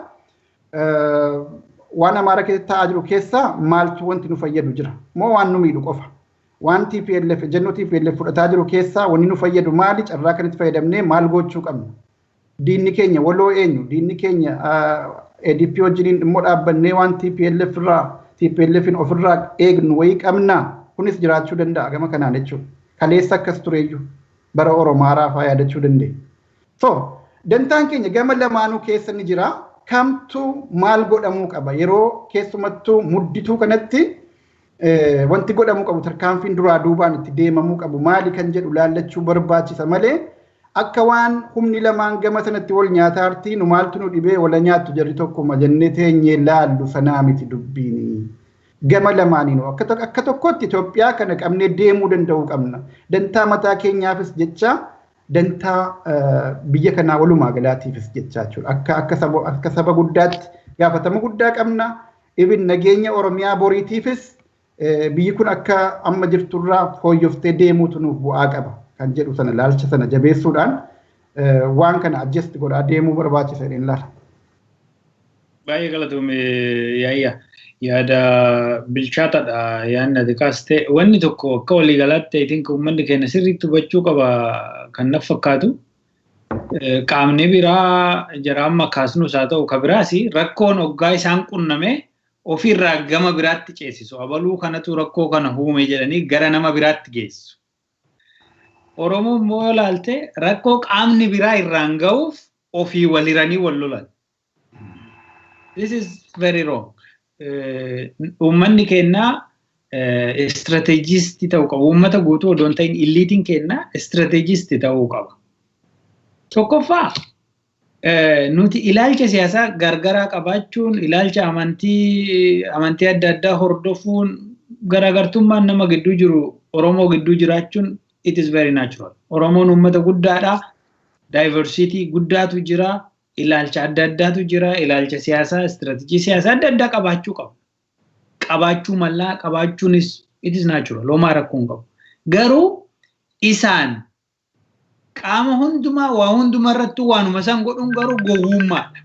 S2: waan Amaara keessatti ta'aa jiru keessaa maaltu wanti nu fayyadu jira moo waan nu miidhu qofa? Waan TPLF, ejjennoo TPLF fudhataa jiru keessaa wanni nu fayyadu maali? Carraa kanatti fayyadamnee maal gochuu qabna? Diinni keenya waloo eenyu? Diinni keenya ADP wajjiniin immoo dhaabbannee waan TPLF irraa, TPLFin ofirraa eegnu wayii qabna? Kunis jiraachuu danda'a gama kanaan jechuudha. Kaleessa akkas tureyyuu bara Oromaaraa fa'aa yaadachuu dandeenya. So dantaan keenya gama lamaanuu keessa ni jira. Kamtu maal godhamuu qaba? Yeroo keessumattuu muddituu kanatti wanti godhamuu qabu, tarkaanfiin duraa duubaan itti deemamuu qabu maali kan jedhu laallachuu barbaachisa malee, akka waan humni lamaan gama sanatti wal nyaataartii nu maaltu nu dhibee wala nyaattu jarri tokkuma jennee teenyee laallu sanaa miti dubbiini. Gama lamaaniinuu akka tokkotti Itoophiyaa kana qabnee deemuu danda'uu qabna. Dantaa mataa keenyaafis jecha, dantaa biyya kanaa walumaa galaatiifis jecha jechuudha. Akka saba guddaatti gaafatama guddaa qabna. Ibin nageenya Oromiyaa boriitiifis biyyi kun akka amma jirturraa fooyyoftee deemuutu nuuf bu'aa qaba kan jedhu sana laalcha sana jabeessuudhaan waan kana adjust godhaa deemuu barbaachisa jedheen laala.
S1: Baay'ee galatoome, Yaayya. Yaada bilchaataadha yaadni ati kaaste. Wanni tokko akka waliigalaatti I think uummanni keenya sirriitti hubachuu qaba kan naf fakkaatu. Qaamni biraa jara amma kaasnus haa ta'u ka biraas, rakkoon hoggaa isaan qunname ofiirraa gama biraatti ceesisu. Abaluu kanatu rakkoo kana uume jedhanii gara nama biraatti geessu. Oromoon immoo yoo ilaalte, rakkoo qaamni biraa irraan ga'uuf ofii waliranii wal lolan. This is very wrong. Uummanni keenyaa strategist ta'uu qaba. Uummata guutuu odoo hin ta'in eliteiin keenyaa strategist ta'uu qaba. Tokkoffaa, nuti ilaalcha siyaasaa gargaraa qabaachuun, ilaalcha amantii adda addaa hordofuun, garaagartummaan nama gidduu jiru Oromoo gidduu jiraachuun it is very natural. Oromoon uummata guddaadha. Diversity guddaatu jira. Ilaalcha adda addaatu jira. Ilaalcha siyaasaa, istiraatejii siyaasaa adda addaa qabaachuu qaba. Qabaachuu mallaa, qabaachuunis it is natural. Homaa rakkoo hin qabu. Garuu isaan qaama hundumaa waa hundumaa irratti waanuma isaan godhuun garuu gowwummaadha.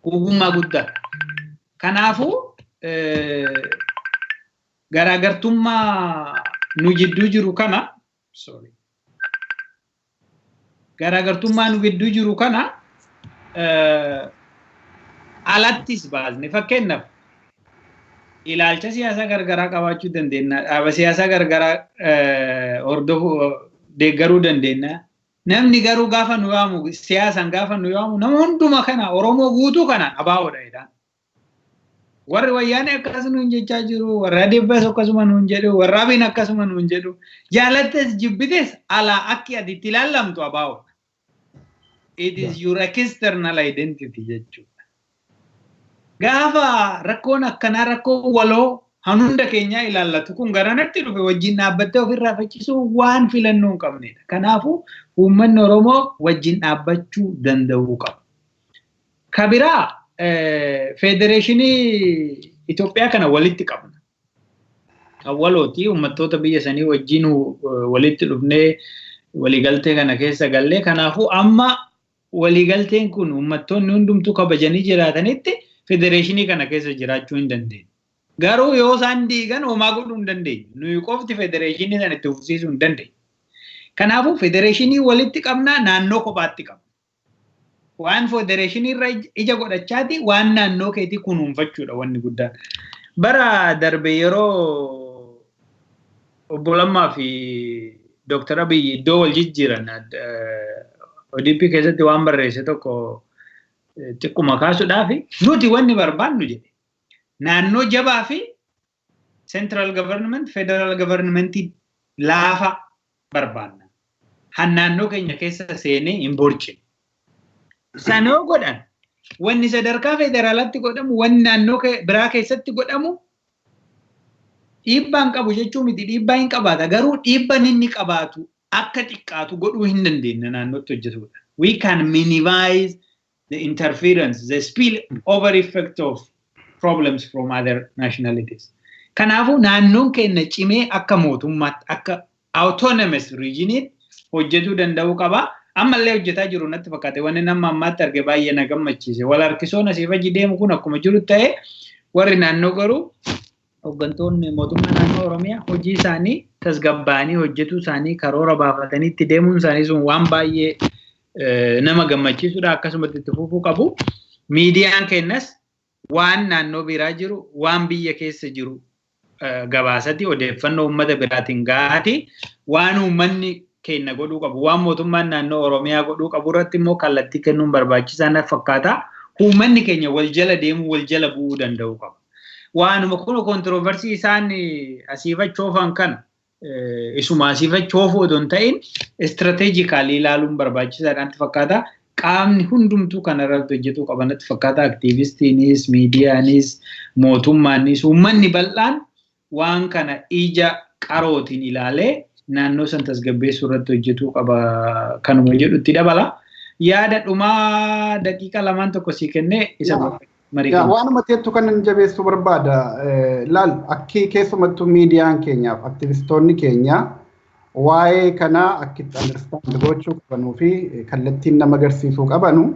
S1: Gowwummaa guddaadha. Kanaafuu garaagartummaa nu jidduu jiru kana, sorry, garaagartummaa nu gidduu jiru kana alattis baasne, fakkeenyaaf ilaalcha siyaasaa gargaraa qabaachuu dandeenya, dhaaba siyaasaa gargaraa hordofuu, deeggaruu dandeenya. Namni garuu gaafa nu yaamu, siyaasaan gaafa nu yaamu, nama hunduma kana, Oromoo guutuu kana ABOdha jedhaan. Warri Wayyaanee akkasuma nuun jechaa jiru, warri Adeebbaas akkasuma nuun jedhu, warri Abiin akkasuma nuun jedhu. Jaalattes jibbites alaa akki ati itti ilaallamtu ABOdha. It is your external identity jechuudha. Gaafa rakkoon akkanaa, rakkoo waloo hunda keenyaa ilaallatu kun garanatti dhufe, wajjin dhaabbattee ofirraa faccisuu waan filannoo hin qabnedha. Kanaafuu uummanni Oromoo wajjin dhaabbachuu danda'uu qaba. Kabiraa, federeeshinii Itoophiyaa kana walitti qabna. Kan walooti uummattoota biyya sanii wajjin walitti dhufnee waliigaltee kana keessa gallee, kanaafuu amma waliigalteen kun uummattoonni hundumtuu kabajanii jiraatanitti federeeshinii kana keessa jiraachuu hin dandeenye. Garuu yoo isaan diigan homaa godhuu hin dandeenyu. Nuyi qofti federeeshinii sana itti fufsiisuu hin dandeenyu. Kanaafuu federeeshinii walitti qabnaa, naannoo kophaatti qabna. Waan federeeshinii irra ija godhachaati waan naannoo keetii kunuunfachuudha wanni guddaan. Bara darbe yeroo obbo Lammaa fi Dooktar Abiyyi iddoo wal jijjiiran ODP keessatti waan barreesse tokko xiqquma kaasuudhaaf, nuti wanni barbaannu jedhe, naannoo jabaa fi central government, federal government laafa barbaanna. Han naannoo keenya keessa seenee hin borcine. Sanoo godhan, wanni sadarkaa federaalaatti godhamu, wanni naannoo biraa keessatti godhamu dhiibbaan qabu jechuu miti, dhiibbaa hin qabaata, garuu dhiibban inni qabaatu akka xiqqaatu godhuu hin dandeenya naannootti hojjetudha. We can minimize the interference, the spill over effect of problems from other nationalities. Kanaafuu naannoon keenya cimee akka mootummaatti, akka autonomous regioniitti hojjetuu danda'uu qaba. Ammallee hojjetaa jiru natti fakkaate, wanni nama ammaatti arge baay'ee na gammachiise. Wal harkisoon asii faji deemu kun akkuma jiru ta'e, warri naannoo garuu, hooggantoonni mootummaa naannoo Oromiyaa hojii isaanii tasgabbaa'anii hojjetuu isaanii, karoora baafatanii itti deemuun isaanii sun waan baay'ee nama gammachiisudha, akkasumatti itti fufuu qabu. Miidiyaan keenyas waan naannoo biraa jiru, waan biyya keessa jiru gabaasati odeeffannoo uummata biraatiin gahaati, waan uummanni keenya godhuu qabu, waan mootummaan naannoo Oromiyaa godhuu qabu irratti immoo kallattii kennuun barbaachisaa natti fakkaata. Uummanni keenya wal jala deemuu, wal jala bu'uu danda'uu qaba. Waanuma kun controversy isaan asiifachoofan kana isuma asiifachoofuu otoo hin ta'in strategically ilaaluun barbaachisaadha natti fakkaata. Qaamni hundumtuu kanarratti hojjetuu qaba natti fakkaata. Aktiivistiinis, miidiyaanis, mootummaanis, uummanni bal'aan waan kana ija qarootiin ilaalee naannoo san tasgabbeessuu irratti hojjetuu qaba kanuma jedhutti dabala. Yaada dhumaa daqiiqa lamaan tokko sii kennee isa
S2: marii. Waanuma teettu kan inni jabeessuu barbaada. Laal, akki keessumattuu miidiyaan keenyaaf aktivistoonni keenya waa'ee kanaa akkitti understand gochuu qabanuu fi kallattiin nama agarsiisuu qabanu,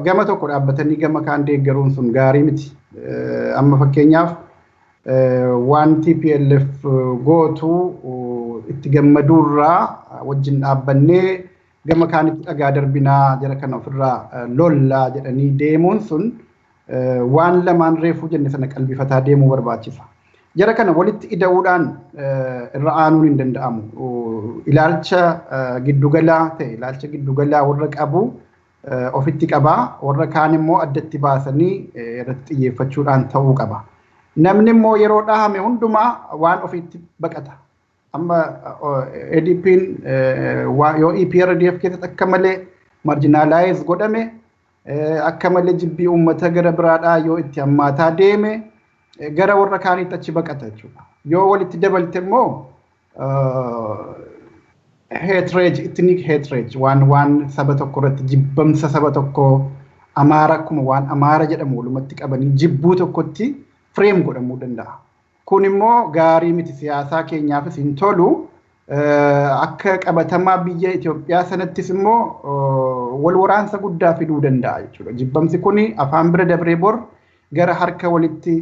S2: gama tokko dhaabbatanii gama kaan deeggaruun sun gaarii miti. Amma fakkeenyaaf waan TPLF gootu itti gammaduurraa wajjin dhaabbannee gama kaanitti dhagaa darbinaa, jara kana ofirraa lollaa jedhanii deemuun sun waan lamaan reefuu jenne sana qalbifataa deemuu barbaachisa. Jara kana walitti ida'uudhaan irra aanuun hin danda'amu. Ilaalcha giddugalaa ta'e, ilaalcha giddugalaa warra qabu ofitti qabaa, warra kaan immoo addatti baasanii irratti xiyyeeffachuudhaan ta'uu qaba. Namni immoo yeroo dhahame hundumaa waan ofitti baqata. Amma ADP'n yoo EPRDF keessatti akka malee marginalize godhame, akka malee jibbii uummata gara biraadhaa yoo itti hammaataa deeme, gara warra kaaniitti achi baqata jechuudha. Yoo walitti dabalte immoo hatred, ethnic hatred, waan saba tokko irratti jibbamsa, saba tokko Amaara akkuma waan Amaara jedhamu walumatti qabanii jibbuu tokkotti frame godhamuu danda'a. Kun immoo gaarii miti, siyaasaa keenyaafis hin tolu. Akka qabatamaa biyya Itoophiyaa sanattis immoo wal waraansa guddaa fiduu danda'a jechuudha. Jibbamsi kun afaan bira dabree bor gara harka walitti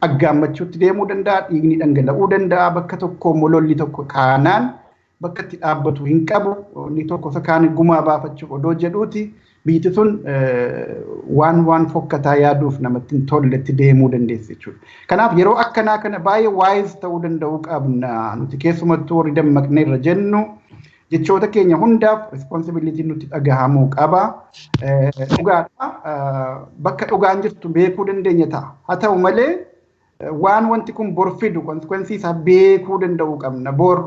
S2: aggaammachuutti deemuu danda'a. Dhiigni dhangala'uu danda'a. Bakka tokko mololli tokko kaanaan bakka itti dhaabbatu hin qabu. Inni tokko isa kaan gumaa baafachuuf odoo jedhuuti biyyi sun waan fokkataa yaaduuf namatti hin tolletti deemuu dandeessi jechuudha. Kanaaf yeroo akkanaa kana baay'ee wise ta'uu danda'uu qabna. Nuti keessumattuu warri dammaqnee irra jennu Jechoota keenya hundaaf responsibility nutti dhagahamuu qaba. Dhugaadha. Bakka dhugaan jirtu beekuu dandeenya ta'a. Haa ta'u malee waan wanti kun bor fidu consequence isaa beekuu danda'uu qabna. Bor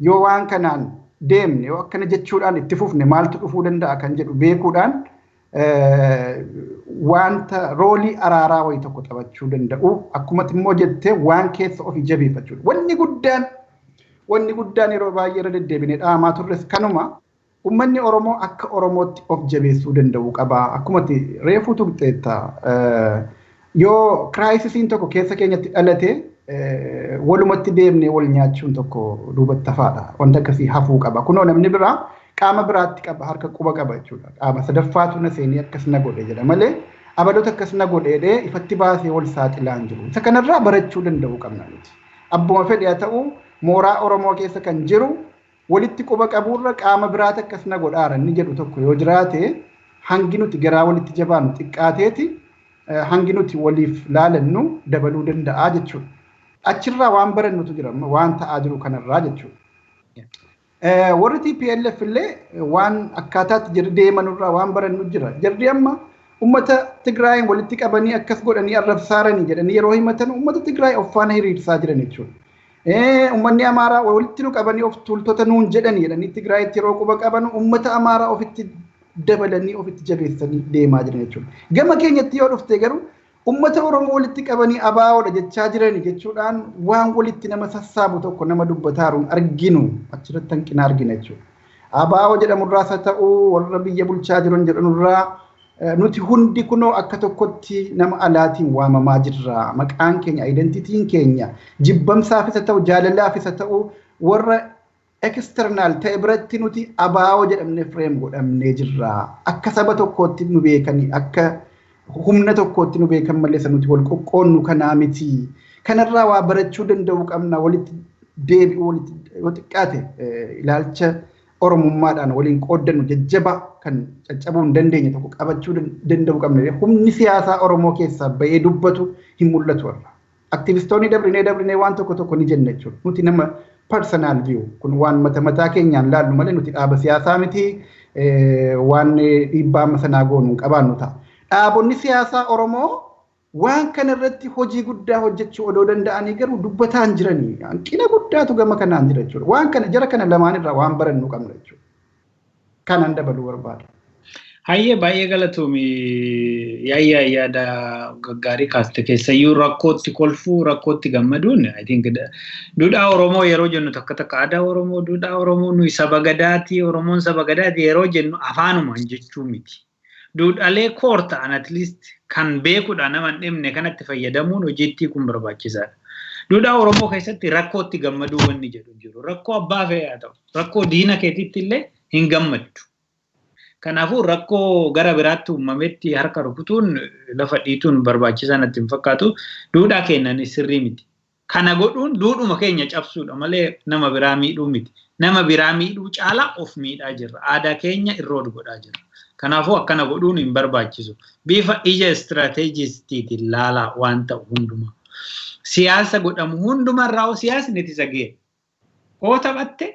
S2: yoo waan kanaan deemne yoo akkana jechuudhaan itti fufne maaltu dhufuu danda'a kan jedhu beekuudhaan wanta roolii araaraa wayii tokko taphachuu danda'u akkumatti immoo jettee waan keessa ofii jabeeffachuudha. Wanni guddaan yeroo baay'ee irra deddeebinee dhaamaa turres kanuma uummanni Oromoo akka Oromootti of jabeessuu danda'u qaba. Akkumatti reefuu tuqxeetta yoo kiraayisisiin tokko keessa keenyatti dhalate walumatti deemnee wal nyaachuun tokko duubatti hafaadha. Wanta akkasii hafuu qaba. Kunoo namni biraa qaama biraatti qaba harka quba qaba jechuudha. Qaama sadaffaatu na seenee akkas na godhe jedha malee abaloota akkas na godheedhee ifatti baasee wal saaxilaan jiru. Isa kanarraa barachuu danda'uu qabna nuti. Abbuma fedhe haa ta'u mooraa Oromoo keessa kan jiru walitti quba qabuurra qaama biraatti akkas na godhaara inni jedhu tokko yoo jiraate hangi nuti garaa walitti jabaannu xiqqaateeti hangi nuti waliif laalannu dabaluu danda'a jechuudha. Achirraa waan barannutu jira waan ta'aa jiru kanarraa jechuudha. Warri TPLF illee waan akkaataatti jirri deemanurraa waan barannu jira. Jarri amma uummata Tigraayin walitti qabanii akkas godhanii arrabsaaranii jedhanii yeroo himatan uummata Tigraay of faana hiriirsaa jiran jechuudha. Uummanni Amaaraa walitti nu qabanii of tuultota nuun jedhanii jedhanii Tigraayitti yeroo quba qaban uummata Amaaraa ofitti dabalanii ofitti jabeessanii deemaa jiran jechuudha. Gama keenyatti yoo dhufte garuu uummata Oromoo walitti qabanii abaa'oodha jechaa jirani jechuudhaan waan walitti nama sassaabu tokko nama dubbataaruun arginu achirratti hanqina argina jechuudha. Abaa'oo jedhamurraas haa ta'u warra biyya bulchaa jiran jedhanurraa nuti hundi kunoo akka tokkotti nama alaatiin waamamaa jirra. Maqaan keenya, identitiin keenya jibbamsaafis haa ta'u jaalalaafis haa ta'u warra external ta'e biratti nuti abaa'oo jedhamnee frame godhamnee jirra. Akka saba tokkootti nu beekanii akka humna tokkootti nu beekan malee isa nuti wal qoqqoonnu kanaa miti. Kanarraa waa barachuu danda'uu qabna walitti deebi'uu walitti yoo xiqqaate ilaalcha Oromummaadhaan waliin qooddannu jajjaba kan caccabuu hin dandeenye tokko qabachuu danda'uu qabna. Humni siyaasaa Oromoo keessaa bahee dubbatu hin mul'atu warra. Aktivistoonni dabrinee dabrinee waan tokko tokko ni jenna jechuudha. Nuti nama personal view kun waan mata mataa keenyaan laallu malee nuti dhaaba siyaasaa miti waan dhiibbaa amma sanaa goonu hin qabaannu ta'a. Dhaabonni siyaasaa Oromoo waan kana irratti hojii guddaa hojjechuu odoo danda'anii garuu dubbataan jiranii hanqina guddaatu gama kanaan jira jechuudha. Waan kana jara kana lamaan irraa waan barannu qabna jechuudha. Kanan dabaluu barbaada.
S1: Hayyee baay'ee galatoomi yaayyaa yaada gaggaarii kaaste keessayyuu rakkootti kolfuu rakkootti gammaduun I think duudhaa Oromoo yeroo jennu takka takka aadaa Oromoo duudhaa Oromoo nuyi saba gadaati Oromoon saba gadaati yeroo jennu afaanumaan jechuu miti. Duudhaalee koor ta'an at least kan beekuudha nama hin dhibne kanatti fayyadamuun hojiitti kun barbaachisaadha. Duudhaa Oromoo keessatti rakkootti gammaduu wanni jedhu jiru. Rakkoo abbaa fe'ee haa ta'u, rakkoo diina keetitti illee hin gammaddu. Kanaafuu rakkoo gara biraatti uumametti harka rukutuun lafa dhiituun barbaachisaa natti hin fakkaatu. Duudhaa keenyan sirrii miti. Kana godhuun duudhuma keenya cabsuudha malee nama biraa miidhuu miti. Nama biraa miidhuu caalaa of miidhaa jirra. Aadaa keenya irrood godhaa jirra. Kanaafuu akkana godhuun hin barbaachisu. Bifa ija istiraateejistiitiin laalaa waan ta'u hundumaa. Siyaasa godhamu hundumarraa siyaasni ittisa ga'e. Hoo taphatte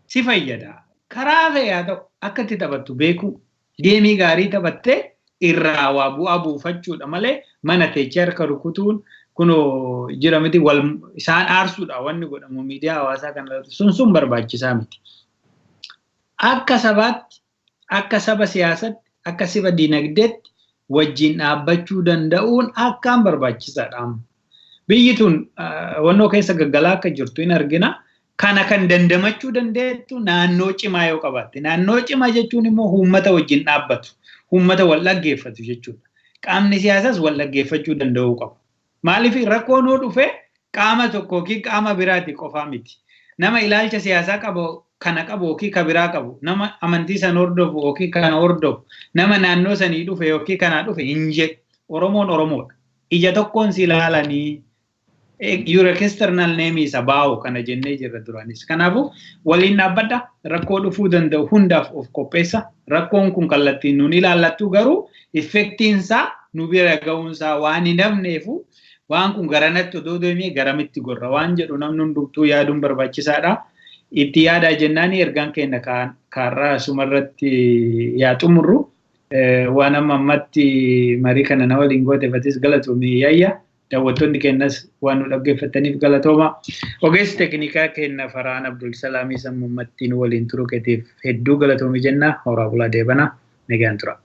S1: si fayyada. Karaa fe'ee haa ta'u akka itti taphattu beekuu geemii gaarii taphattee irraa waa bu'aa buufachuudha malee mana teechee harka rukutuun kunoo jira miti wal isaan aarsuudha wanni godhamu miidiyaa hawaasaa kanarratti sun barbaachisaa miti. Akka sabaatti akka saba siyaasatti akka saba dinagdeetti wajjin dhaabbachuu danda'uun akkaan barbaachisaadha. Biyyi tun wannoo keessa gaggalaa akka jirtu hin argina. Kana kan dandamachuu dandeettu naannoo cimaa yoo qabaatte. Naannoo cimaa jechuun immoo uummata wajjin dhaabbatu, uummata wal dhaggeeffatu jechuudha. Qaamni siyaasaas wal dhaggeeffachuu danda'uu qabu. Maaliif rakkoon yoo dhufe qaama tokko yookiin qaama biraati qofaa miti. Nama ilaalcha siyaasaa qabu kana qabu yookiin ka biraa qabu, nama amantii san hordofu yookiin kana hordofu, nama naannoo sanii dhufe yookiin kanaa dhufe hin jedhu. Oromoon Oromoodha. Ija tokkoon si ilaalanii your external name is abaa'o kana jennee jirra duraanis. Kanaafuu waliin dhaabbadha rakkoo dhufuu danda'u hundaaf of qopheessa. Rakkoon kun kallattiin nuun ilaallattu garuu effektiinsaa nu bira ga'uunsaa waan hin hafneefu waan kun garanatti odoo deemee garamitti gorra waan jedhu namni hundumtuu yaaduun barbaachisaadha. Itti yaadaa jennaan ergaan keenya kaarraa asumarratti yaa xumurru. Waan amma ammatti marii kana na waliin gooteefatis galatoomii yaayya. Daawwattoonni keenyas waan nu dhaggeeffataniif galatooma. Ogeessi teeknikaa keenya Farhaan Abdul Salaamii sammummattiin nu waliin turu keetiif hedduu galatoomii jenna. Horaa bulaa deebanaa. Nagaan tura.